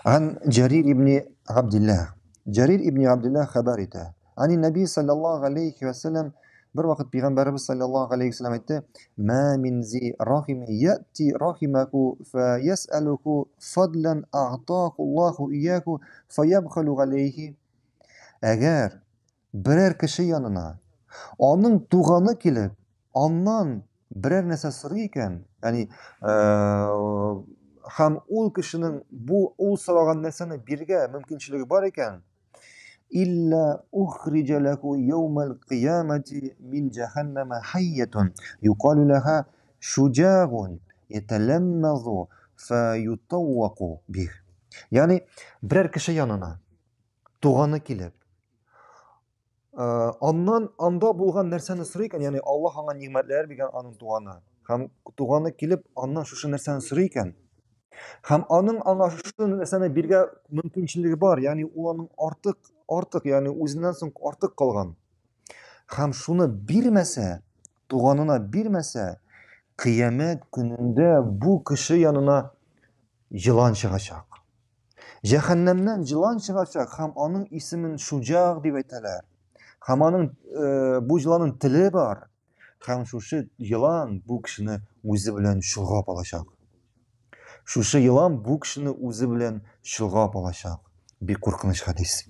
Ан Джарир ибн Габдиллах. Джарир ибн Габдиллах хәбәр итә. Ани Наби саллаллаһу алейхи ва саллям бер вакыт пәйгамбәребез саллаллаһу алейхи ва саллям әйтте: "Ма мин зи рахим яти рахимаку фа ясалуху фадлан а'таху Аллаху ияху фаябхалу алейхи". Әгәр берәр кеше янына аның туганы килеп, аннан берәр нәрсә сорый икән, ягъни һәм ул кешенең бу ул сораган нәрсәне бирергә мөмкинчелеге бар икән, илля ухриҗа лаху яумал кыямати мин җәһәннәмә хайятун юкалу лаха шуҗагун яталаммазу фаютавваку бих. Ягъни берәр кеше янына туганы килеп, аннан анда булган нәрсәне сорый икән, ягъни Аллаһ аңа нигъмәтләр биргән аның туганы. Һәм туганы килеп аннан шушы нәрсәне сорый икән, һәм аның аңа шушы нәрсәне биргә мөмкинчелеге бар, ягъни ул аның артык, артык, ягъни үзеннән соң артык калган. Һәм шуны бирмәсә, туганына бирмәсә, кыямәт көнендә бу кеше янына елан чыгачак. Җәһәннәмнән җылан чыгачак һәм аның исемен Шуҗаг дип әйтәләр. Һәм аның э, бу җыланның теле бар. Һәм шушы елан бу кешене үзе белән чолгап алачак. Шушы елан бу кешене үзе белән чолгап алачак. Бик куркыныч хәдис.